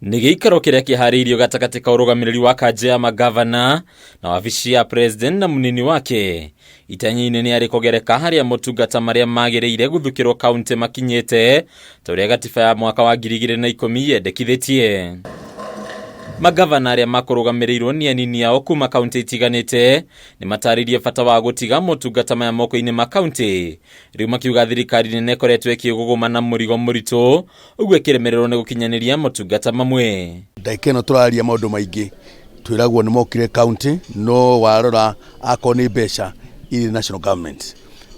Nĩ gĩikaro kĩrĩa kĩharĩirio gatagatĩ ka ũrũgamĩrĩri wa kanjũ ya magavana na wabici ya president na mũnini wake. Itanya-inĩ nĩ arĩ kũgereka harĩa motungata marĩa magĩrĩire gũthukĩrwo kaunti makinyĩte ta ũrĩa gatiba ya mwaka wa 2010 yendekithĩtie. Magavana arĩa makũrũgamĩrĩirwo nĩ anini ao kuma kaunti itiganĩte nĩ matarĩirie bata wa gũtiga motungata maya moko-inĩ ma kaunti. Rĩu makiuga thirikari nene ĩkoretwo ĩkĩgũgũma na mũrigo mũritũ ũguo ĩkĩremererwo nĩ gũkinyanĩria motungata mamwe. Ndagĩka ĩno tũraria maũndũ maingĩ twĩragwo nĩ mokire county no warora akorwo nĩ mbeca irĩ national government.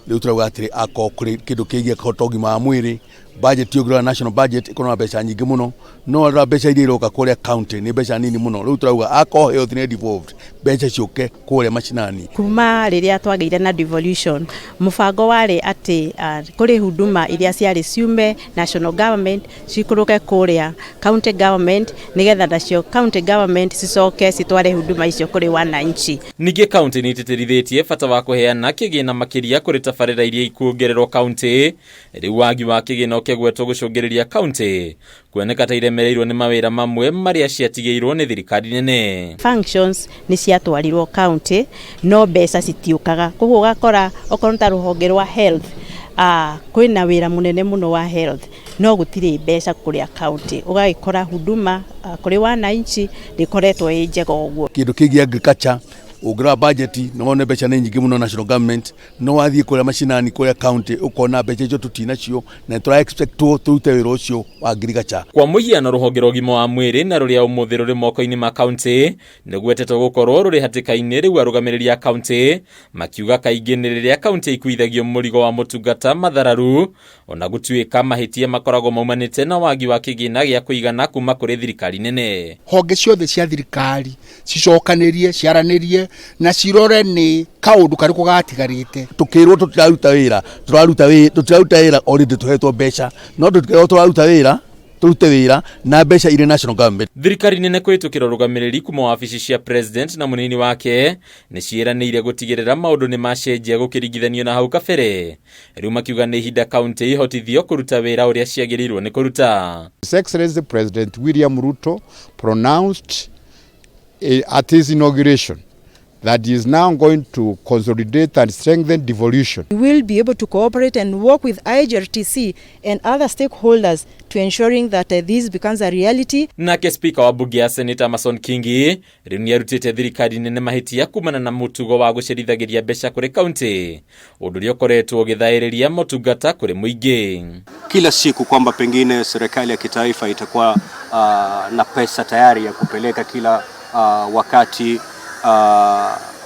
Rĩu tũrauga atĩrĩ akorwo kũrĩ kĩndũ kĩgiĩ ta ũgima wa mwĩrĩ budget ũngĩrora national budget ĩkoragwo na mbeca nyingĩ mũno no warora mbeca iria iroka kũrĩa county nĩ mbeca nini mũno. Rĩu tũrauga akorwo health nĩ devolved mbeca ciũke kũrĩa macinani. Kuma rĩrĩa twagĩire na devolution, mũbango warĩ atĩ kũrĩ huduma iria ciarĩ ciume national government cikũrũke kũrĩa county government, nĩgetha nacio county government cicoke citware huduma icio kũrĩ wananchi. Ningĩ kaunti nĩ itĩtĩrithĩtie bata wa kũheana kĩgĩna makĩria kũrĩ tabarĩra iria ikuongererwo kaunti. Rĩu wagi wa kĩgĩna ũkĩgwetwo gũcũngĩrĩria kaunti kuoneka ta iremereirwo nĩ mawĩra mamwe marĩa ciatigĩirwo nĩ thirikari nene. Functions nĩ ciatwarirwo county no mbeca citiũkaga, koguo ũgakora okorwo nĩ ta rũhonge rwa health, kwĩna wĩra mũnene mũno wa health no gũtirĩ mbeca kũrĩa county, ũgagĩkora huduma kũrĩ wananchi ndĩkoretwo ĩ njega ũguo. Kĩndũ kĩgiĩ agriculture ũngĩrora budget no wone mbeca nĩ nyingĩ mũno national government, no wathiĩ kũrĩa macinani kũrĩa county ũkona mbeca icio tũtinacio na tũra expect tũrute wĩra ũcio wa agriculture. Kwa mũhiano rũhonge rwa ũgima wa mwĩrĩ na rũrĩa ũmũthĩ rũrĩ moko-inĩ ma county nĩgwetetwo gũkorwo rũrĩ hatĩka-inĩ rĩu arũgamĩrĩri a county makiuga kaingĩ nĩ rĩrĩa county ikuithagio mũrigo wa motungata mathararu ona gũtuĩka mahĩtia makoragwo maumanĩte na wagi wa kĩgĩna gĩa kũigana kuma kũrĩ thirikari nene. Honge ciothe cia thirikari cicokanĩrie, ciaranĩrie na cirore nĩ kaũndũ karĩkũ gatigarĩte. Tukĩrwo tũtiraruta wĩra, tũraruta wĩra, tũtiraruta wĩra already tũhetwo mbeca, no tũtikĩrwo tũraruta wĩra, tũrute wĩra na mbeca irĩ national government. Thirikari nene kũhĩtũkĩra ũrũgamĩrĩri kuma wabici cia president na mũnini wake nĩ ciĩranĩire gũtigĩrĩra maũndũ nĩ macenjia gũkĩringithanio na hau kabere. Rĩu makiuga nĩ ihinda kaunti ihotithio kũruta wĩra ũrĩa ciagĩrĩirwo nĩ kũruta. His Excellency President William Ruto pronounced at his inauguration that he is now going to consolidate and strengthen devolution. We will be able to cooperate and work with IHRTC and other stakeholders to ensuring that this becomes a reality. Nake Speaker wa bunge ya Senate Amason Kingi rĩu nĩarutĩte thirikari nene mahĩtia kumana na mũtugo wa gũcerithagĩria mbeca kũrĩ kaunti, ũndũ ũrĩa ũkoretwo ũgĩthaĩrĩria motungata kũrĩ mũingĩ. Kila siku kwamba pengine serikali ya kitaifa itakuwa na pesa tayari ya kupeleka kila wakati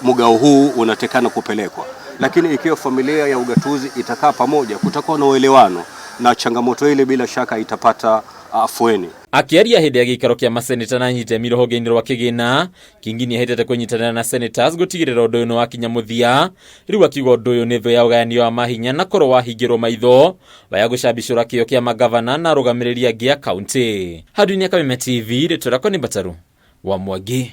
mgao huu unatekana kupelekwa, lakini ikiwa familia ya ugatuzi itakaa pamoja, kutakuwa na uelewano na changamoto ile bila shaka itapata afueni. Akĩaria hĩndĩ ya gĩikaro kĩa maseneta na anyitemi rũhonge-inĩ rwa kĩgĩna, Kingi nĩahĩtĩte kũnyitanĩra na senators gũtigĩrĩra ũndũ ũyũ nĩwakinya mũthia. Rĩu akiuga ũndũ ũyũ nĩ thũ ya ũgayanio wa mahinya na korwo wahingĩrwo maitho waya gũcambicũra kĩo kĩa magavana na arũgamĩrĩri angĩ a kaunti. Handũ-inĩ ya Kameme TV, rĩtwa rĩakwa nĩ Mbataru wa Mwangi.